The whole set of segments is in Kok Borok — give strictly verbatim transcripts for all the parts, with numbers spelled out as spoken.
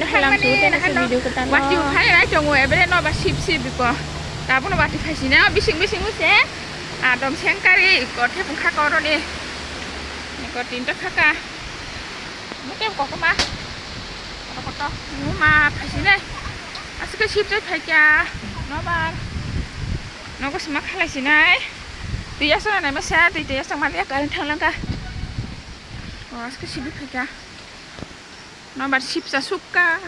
Halam su tei nasa video kwtal. Wati phai rai tongo, ebere no ba sip sip ko. Tabono wati phai sina, bising bising se. Adom sengkari ko thepung kha koroni. Ko tinta khaka. Mutem kokoma. Koto koto. Muma phai sina. Asike sip jai phai kya. No bar. Nogo sima khalai sinai. Twi aswk nai masa, twi twi aswk mali current thang langkha. O, aswk sibi phaikha. Nobar sipsa sukha.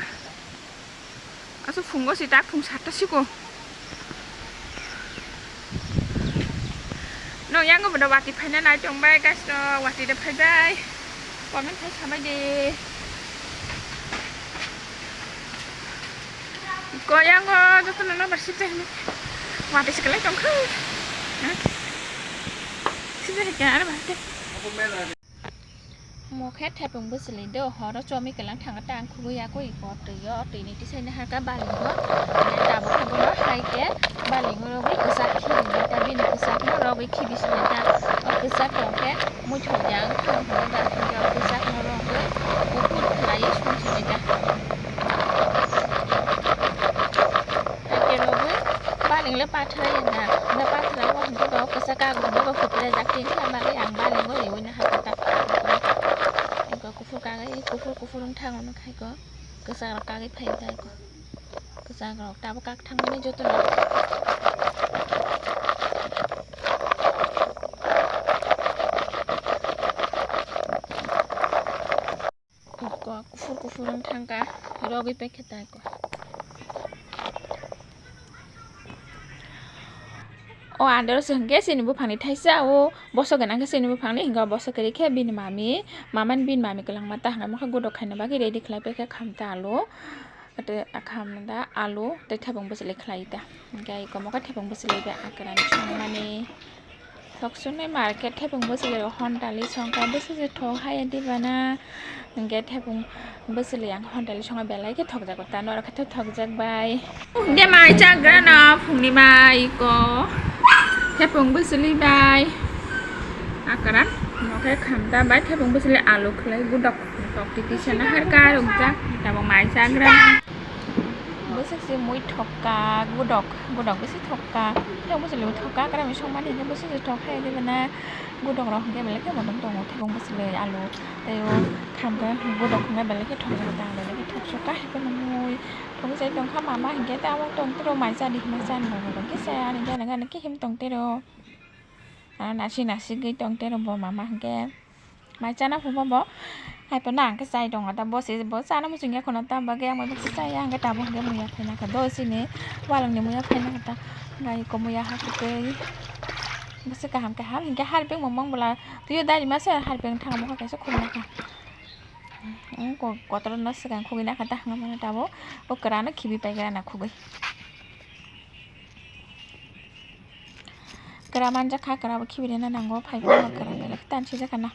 Aswk phungo si tak phung satta siko. Nong yango bodo wati phaina nai tong bai, guys, no wati de phai bai. Comment khai samai de. Ko yango joto no nobar sipsa hini. Wati sikalai tong kha. Sipsa hikha are bahate. Mo khe thepung bwswlwi do, horo chomi kwlang thanga ta ang khugwi ya kwi ko twi o, twi ni tisai ni hakha baling o. Tabuk khe bono hai khe baling o rogwi kwchak khibi nai ta, bini kwchak no rogwi khibi si nai ta. O kwchak rok khe muithok ya wng kha, hwnwi ba khe o kwchak no rogwi kuphur khlaiwi song si nai ta. Hai khe rogwi baling le pathra ya na, na pathra o hwnkhe bo kwchak kago hwnwi bo kwplajak tini khe bagwi ang baling o riwi na hakha ta. Eko kuphur kagwi, kuphur kuphur wng thango, nukha eko kwchak rok kagwi phai ta eko. Kwchak rok tabuk kak thangmani jotono. Ko kuphur kuphur wng thangkha, rogwi paikha ta ko. O andero se hwnkhe chini buphangni thaisa, o bosok gwnang khe chini buphangni, hwnkhe o bosok kwrwi khe bini mami, mamani bini mami kwlangma ta hwnkhe mokhe godok khaina bagwi ready khlai paikha khamta alu. Tei akham da alu tei thepung bwswlwi khlai ta. Hwnkhe eko mokhe thepung bwswlwi bai akwrani songmani. Thok suknwi market thepung bwswlwi rok hontali songkha bwswk se thok haya dibana. Hwnkhe thepung bwswlwi ang hontali songkha belai khe thokjago ta norok khe thokjak bai. Hwnkhe mai chagrano phungni mai eko thepung bwswlwi bai. Akwran mokhe khamta bai thepung bwswlwi alu khlai gudok. Tok titi sana harka rukjak, tabuk mai chagra. Bwswk se mui thokka, gudok, gudok bwswk thokka. Thok bwswk le thokka, kwrwi songmani hwnkhe bwswk se thok hai de bana. Gudok rok hwnkhe belai khe motom tongo, thepung bwswk le alu. Tei o khamkhe gudok hwnkhe belai khe thokjak ta, belai khe thok sokha hai phano mui. Thok jai tongkha mama hwnkhe tei abo tong tiro mai chadi hwnwi chani rok hwnkhe chaya ani gana gana khe him tong tiro. Aro nasi nasi gwi tong tiro bo mama hwnkhe. Mai chana phubo bo. Hai phano ang khe chai tongo ta, bo se bo chana muchungya kheno ta, bagwi ang bai baksa chaya, ang khe tabuk hwnkhe muya phaina kha do, chini walongni muya phaina kha ta, gai ko muya ha kwtwi. Bwswk kaham khe hal hinkhe hal pengmo mang bwla twiyo dari masa hal peng thangmo kha kaisa khulna kha. Ang ko kotor no swkang khugwi na kha ta, hwnma tabuk o kwrano khibi pai gra na khugwi. Kwra manjak kha, kwra bo khibirina nango, phai phano kwra belai khe tansi jakha na.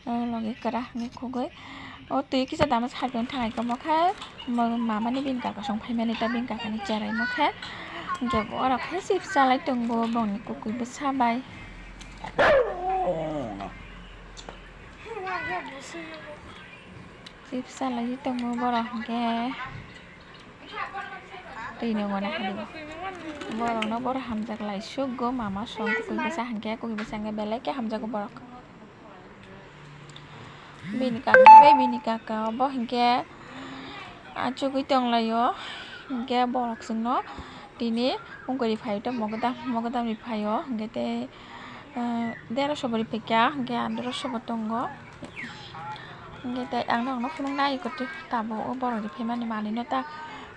O logi kwra hwnwi khugwi. O twi kisa dama sar pang thangai tongma khe, mo-, mamani bini kaka song phaimani ta bini kakani cherai ma khe. Hwnkhe borok khe chips chalai tongo bongni kwkwi bwsa bai. Chips chalai tongo borok hwnkhe. Twi nungwi naha di bo. Borokno borok hamjak lai sugo, mama song kwkwi bwsa hwnkhe, kwkwi bwsa hwnkhe belai khe hamjago borok. Bini kaka bai bini kaka bo hwnkhe achugwi tonglaio, hwnkhe borok chwngno tini wngkori phaio, tei mogodam, mogodamni phaio hwnkhe tei. Ah, derosho bo riphaikha, hwnkhe androso bo tongo. Hwnkhe tei ang nokno phunuknai eko twi tabuk o borok riphaimani manwino ta.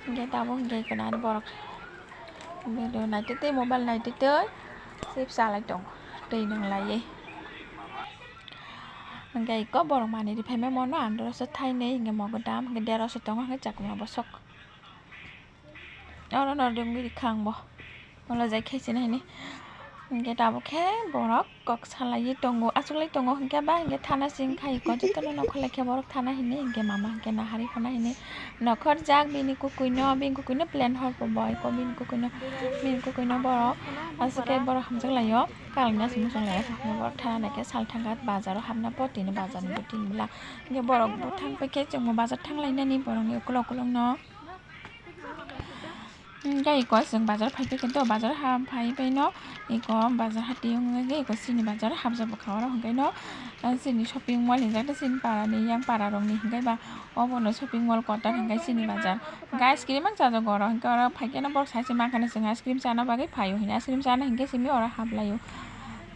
Hwnkhe tabuk hwnkhe eko nani borok video naitwi twi, mobile naitwi twi, chips chalai tongo, twi nwnglaiwi. Hwnkhe eko borok manwi riphaima mono androso thainwi, hwnkhe mogodam, hwnkhe derosho tongo, hwnkhe chakma bosok. Oro no dungwi rikha ang bo. Wala jai khe sini hini. Hingke tabuk khe borok kok salaiwi tongo, achuklai tongo, hingke ba hingke thana sing khai ko jotono nokholai khe borok thana hini, hingke mama hingke nahari phana hini nokhorjak bini kukuino, bini kukuino plan hor ko bai ko bini kukuino, bini kukuino borok aswk khe borok hamjak laio, kalni aswk muchung laio, borok thana naikhe sal thangkha bazaro hapna po tini bazarni bwtwi bwla, hingke borok bo thang paikhe chwngbo bazar thang lainani borokni ukulok ukulokno. Hingke iko chwng bazar phai paikha do, bazar ha phai paino iko bazar hati wngwi iko chini bazar habjak bwkha oro hwnkhe no, ah, chini shopping mall hinjak tei chini para ni yang para rok ni hwnkhe ba obono shopping mall kotor hwnkhe chini bazar. Hwnkhe ice cream ang chajago oro, hwnkhe oro phaikhe no borok sai se mankha na chwng ice cream chana bagwi phaio hwnwi, ice cream chana hwnkhe simi oro haplaio.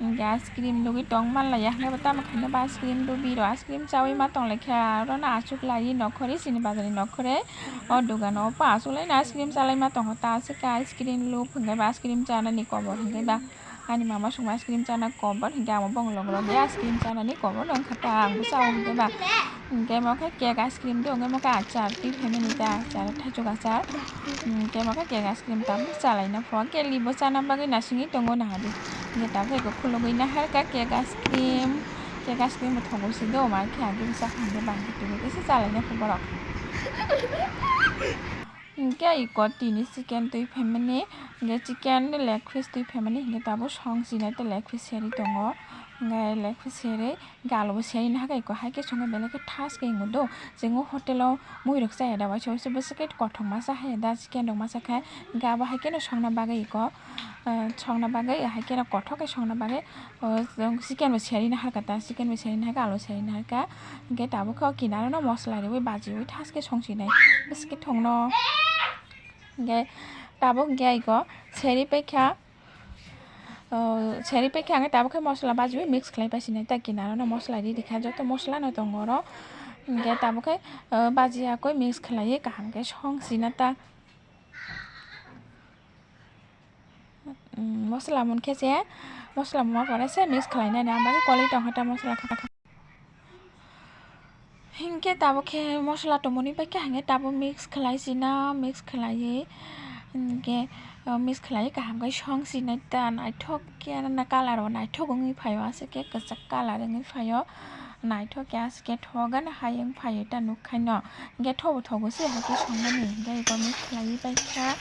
Hingke ice cream logoi tong manlaiya, hingke bo tamo khaina bo ice cream lobwi rw, ice cream chaui ma tong laikha, oro no achuk lai nokhorwi chini bazar ni nokhorwi o dogan o pa achuk lai no ice cream chalai ma tongo, ta aswk khe ice cream lub hingke ba ice cream chanani kobor hingke ba ani mama songma ice cream chana kobor hingke amo bongolog rok ya ice cream chanani kobor no wngkha ta ang bwsa o hingke ba. Hingke mo khe cake ice cream do, hingke mo khe achar twi phaimani ta, achar thaichuk achar. Hingke mo khe cake ice cream tabuk chalaina pho, hingke libo chana bagwi nasingwi tongo nahadi. Hingke tabuk eko khulugwi naharkha cake ice cream, cake ice cream bo thogo se do, ma khe agi bwsa hingke bangkhe tubui khe se chalaina pho borok. Hingke eko tini chicken twi phaimani, hingke chicken leg piece twi phaimani, hingke tabuk song sinai tei leg piece serwi tongo, hingke leg piece serwi. Hingke alo bo seri nahakhe eko hai khe songkhe belai khe thas khe hingo do. Chwng o hotel o mui rok chaya da waisa waisa bwswk khe kothok masa haya da chicken rok masa khe. Hingke abo hai kheno songna bagwi eko, ah, songna bagwi hai kheno kothok khe songna bagwi, oh, chicken bo seri naharkha ta, chicken bo seri naharkha, alo seri naharkha. Hingke tabuk khe o kinaro no mosla riwi bajiwi thas khe songsinai bwswk khe thongno. Hingke tabuk hingke eko seri paikha. Oh, seri paikha hingke tabuk khe mosla bajiwi mix khlai paisina ta kinaro no mosla ri rikha joto mosla no tongo oro hingke tabuk khe, oh, bajiya koi mix khlaiwi kaham khe song sina ta, mm, mosla munkhe se mosla muma pore se mix khlai nani ang bagwi kwlwi tongkha ta mosla kha. Hingke tabuk khe mosla tongmani bai khe hingke tabuk mix khlai sina, mix khlaiwi hingke, o, mix khlaiwi kaham khe song sinai ta naithok khe na colour o naithok wngwi phaio aswk khe kwchak colour wngwi phaio naithok khe aswk khe thok gana hai wng phaio ta nuk khaino hingke thobo thogo se hai khe songmani hingke eko mix khlaiwi bai kha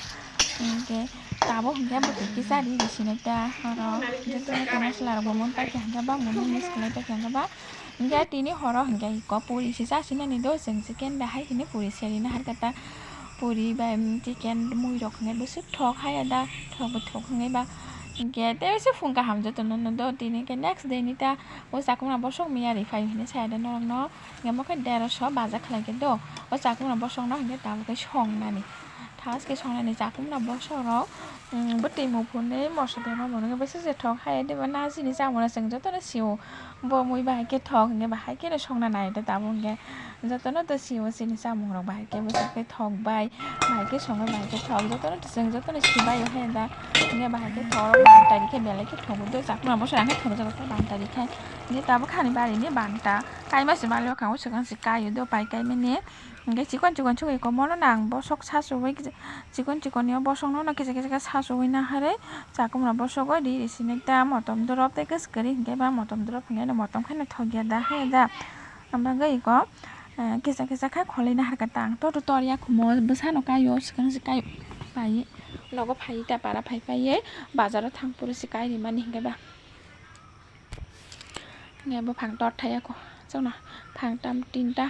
hingke tabuk hingke bwtwi kisa ri ri sinai ta oro joto joto mosla rok bo mon pai kha hingke bangmani mix khlai pai kha hingke ba. Hingke tini horo hingke iko puri se chasinani do chwng chicken bai hai hini puri serina harkha ta puri bai, um, chicken mui rok hingke bwswk thok haya da thok bo thok hingke ba hingke tei se phung kaham jotono no do tini hingke next day ni ta o chakmano bosok miya ri phai hini saya da norok no hingke mo khe dera so baja khlai khe do o chakmano bosok no hingke tabuk khe songnani thaske songnani chakmano bosok rok, um, bwtwi muphunwi moso bema bo nungkhe bwswk se thok haya de ba na chini chamung no chwng jotono sio. Bo mui bahai khe thok hingke bahai kheno songna nai da tabuk hingke jotono to sio chini chamung rok bahai khe bwswk khe thok bai bahai khe songo bahai khe thok jotono to chwng jotono sibai o he da hingke bahai khe thok rok banta rikhe belai khe thok do chakma bo song khe thok jago banta rikhe hingke tabuk hani bari ni banta kaima se mali o kha o swkang se kai o do pai kai mani. Hingke chikon chikon sogwi komono nang bosok sachuwi chikon chikon ni o bosok no kisa kisa khe sachuwi naharwi chakwmra bosok o ri ri sini ta motom dorop tei kwchwrwng hingke ba motom dorop hingke motom khe thok ya da haya da amo bagwi eko kisa kisa khe kholwi naharkha ta ang toto tor ya khumo bwsano kai o swkang se kai pai nogo phai ta para phai pai bazar o thang phuru se kai rimani hingke ba. Hingke buphang tor thai ako chwngno phang tam tinta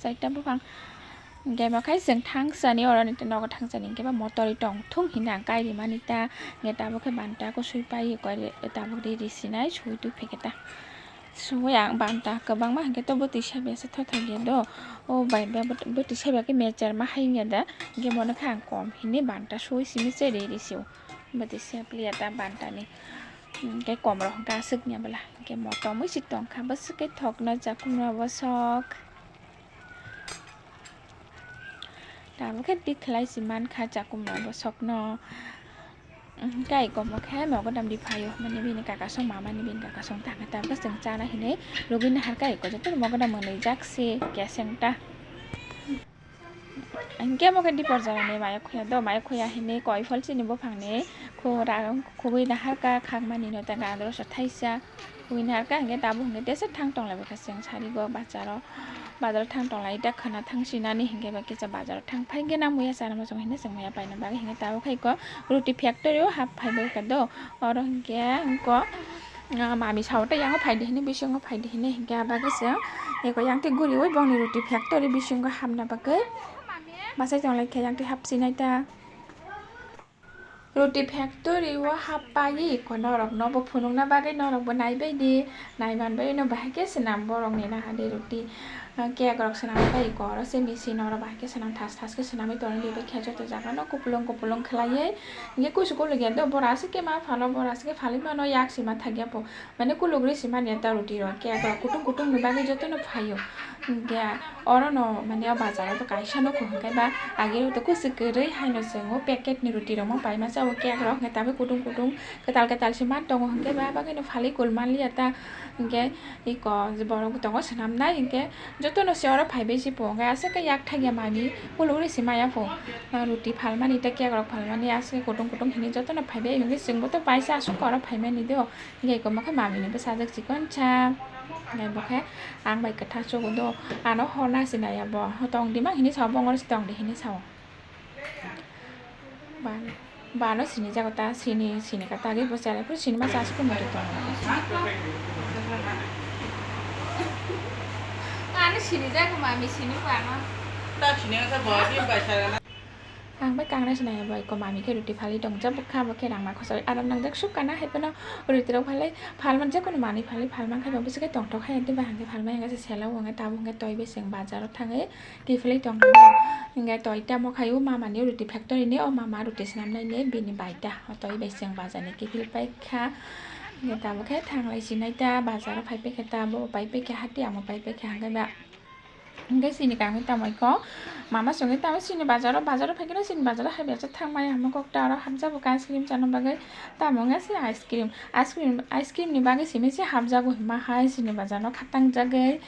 charta buphang hingke bo khai chwng thangsani oroni nogo thangsani hingke ba motoroi tongthung hinwi ang kai rimani ta hingke tabuk khe banta khe sui pai koi tabuk ri ri sinai sui twi phai khe ta sui ang banta kwbangma hingke to bwtwi sai bai se thothok ya do o bai bwtwi sai bai khe mecher ma hai wngya da hingke bono khe ang kom hinwi banta sui simi se ri ri sio bwtwi se pli ya ta banta ni. Hingke kom rok hingke aswk ya bwla hingke motom wi si tongkha bwswk khe thokno chakhumra bwsok tabuk khe tik khlai si mankha chakhumra bwsokno hingke ai kom khe mogodam di phaio mani bini kaka song mama ni bini kaka song tangkha tabuk khe chwng chana hinwi rwgwi naharkha ai kom joto mogodam mwnwi jak se keseng ta. Hinkhe omo khe dipor jora ni maya khuya do, maya khuya hinwi koi phal chini buphang ni khura khugwi naharkha khakmani no ta gadro sa thaisa. Buini harkha hinkhe tabuk hinkhe tesa thang tonglaibakha chwng sarigo bazaro, bazaro thang tonglai da khwna thang sinani hinkhe ba kisa bazaro thang phai gana muya chana muchung hinwi chwng muya paina bagwi hinkhe tabuk hai khe ruti factory o hap phaibaikha do. Oro hinkhe wngkha, ah, mami sao tei yango phaidi hinwi bisingo phaidi hinwi hinkhe abo khe chwng eko yang tei guriui bongni ruti factory bisingo hapna bagwi bachai tonglaikha yang tei hap sinai ta. Ruti factory o happai iko norokno bo phunukna bagwi norokbo naibaidi, naimanbaino bahai khe swnam borokni nahadi ruti, ah, cake rok swnamwi pai iko oro se machine oro bahai khe swnam thas thas khe swnamwi tonwi bai khe joto jagano kupulung kupulung khlaiwi hinkhe kusu kulugya do bora aswk khe ma phano bora aswk khe phalwi mano yak sima thakya po. Mane kulugri si manya ta ruti rok cake rok kutung kutung ni bagwi jotono phaio. Hinkhe oro no mane o bazar o to kaisa nukho hinkhe ba age o to kusu kwrwi haino chwng o packet ni ruti rok ma pai masa o cake rok hinkhe tabuk kutung kutung kwtal kwtal se man tongo hinkhe ba bagwi no phalwi kul manliya ta hinkhe iko borok bo tongo swnamnai hinkhe jotono se oro phaibai se po hinkhe aswk khe yak thakya mani kulugri si maya po. Ruti phalmani tei cake rok phalmani aswk kutung kutung hinwi jotono phaibai hinkhe chwngbo to paisa aswk oro phaimani do. Hinkhe eko mokhe mamini bwsajwk chikonsa. Hinkhe bokhe ang bai kwthar chugo do. Ano horna sinai abo. Tong dima hinwi sao, bongor si tong di hinwi sao. Ba, bano sini jago ta, sini, sini ka tagi bo chalai phuru sini ma chas ko mutu tong. Ano sini jago mami sini bano. Ta sini ka bo di bai sa. Ang bai kangnai sinai bai ko mami khe ruti phali tong jabuk kha, bo khe rang ma khosoi aram nangjak suk kana hai phano ruti rok phalai phalman je kono manwi phali phalman khe bo bwswk khe tongthok hai tei bahai khe phalmani wngkha se sela o wngkha tabuk wngkha twi bai chwng bazar o thangwi kiphilwi tong kha. Hinkhe twi tamo khai o mama ni ruti factory ni, o mama ruti swnam nai ni bini bai ta o twi bai chwng bazar ni kiphil pai kha. Hinkhe tabuk khe thanglai sinai ta bazar o phai pai kha ta bo pai pai kha hati amo pai pai kha hinkhe ba. Hinkhe chini kangwi tamo iko mama songwi tamo chini bazaro, bazaro phaikheno chini bazaro hai bersa thangmani hamo kok ta oro hamjago ice cream chana bagwi tamo wngya se ice cream, ice cream, ice cream ni bagwi simi se hamjago hima hai chini bazarno khatang jagwi.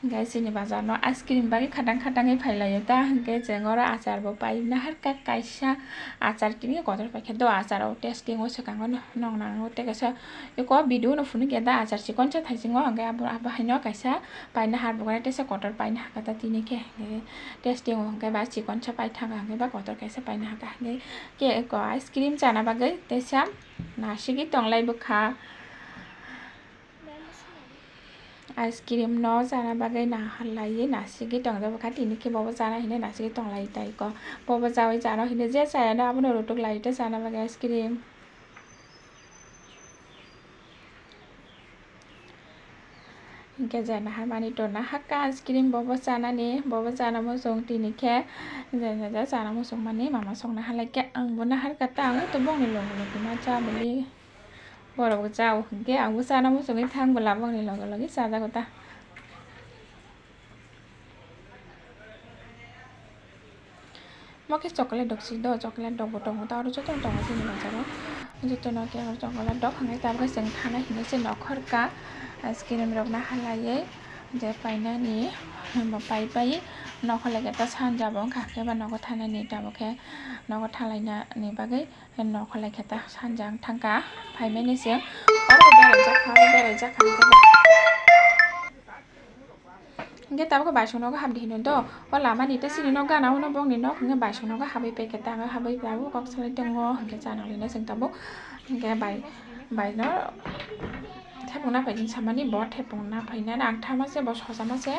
Hinkhe chini bazarno ice cream bagwi khatang khatangwi phailaio ta hinkhe chwng oro achar bo paina harkha kaisa achar tini kotor paikha do achar o tasting o swkango nong nango tei kaisa iko video no phunukya da achar chikonsa thaisingo hinkhe abo abo haino kaisa. Paina har bwkha teisa kotor paina hakha ta tini khe, hinkhe tasting o hinkhe ba chikonsa paithaka hinkhe ba kotor kaisa paina hakha hinkhe cake o ice cream chana bagwi teisa nasigwi tonglai bwkha. Ice cream no chana bagwi naharlaiwi nasigwi tongjak bwkha tini khe bobo chana hinwi nasigwi tonglai ta iko bobo chaui chana hinwi je chayano abono rutuk lai ta chana bagwi ice cream. Hinkhe je naharmani to naharkha ice cream bobo chanani, bobo chana muchung tini khe je je je chana muchung mani mama songna halaikhe ang bo naharkha ta ang to bongni logi logi ma cha bwli borok bo chao hinkhe ang bo chana muchungwi thang bwla bongni logi logi chajago ta. Mo khe chocolate dok si do, chocolate dok bo tongo, ta oro jotono tongo chini bazaro. Jotono khe oro chocolate dok hinwi tabukhe chwng thana hinwi se nokhorka ice cream rok naharlaiwi je painani bo pai pai nokholai khe ta sanja bo wngkha, hwnkhe ba nogo thanani tabukhe nogo thalainani bagwi nokholai khe ta sanja wng thangkha phaimani se oro beraijak kha, oro beraijak kha. Hinkhe tabukhe baisongno khe hamdi hino do. O lama ni tei chini nok gana uno bongni nok hinkhe baisongno khe habwi paikha ta, habwi tabuk kok salai tongo hinkhe chana lina chwng tabuk. Hinkhe bai, bai no thepung naphai samani bo thepung naphainani ang thama se bo sosa ma se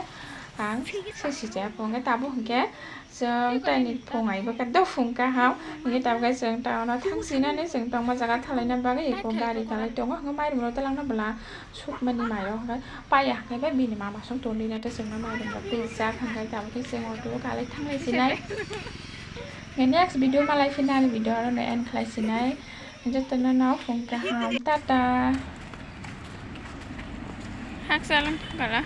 ang se sijaya hinkhe tabuk hinkhe. Chwng taini phung ai bwkha do phung kaham. Hinkhe tabukhe chwng town o thang sinani chwng tongma jaga thalaina bagwi eko gari kalai tongo. Hinkhe mairum rok twlangna bwla sukmani mairok hinkhe paiya hinkhe bai bini mama song tongwi naithe chwngno mairum rok twijak hinkhe tabukhe chwng auto o kalai thanglai sinai. Hinkhe next video malai phinani video aro no end khlai sinai. Jotono no phung kaham. Tata. Haksa lang thangkala.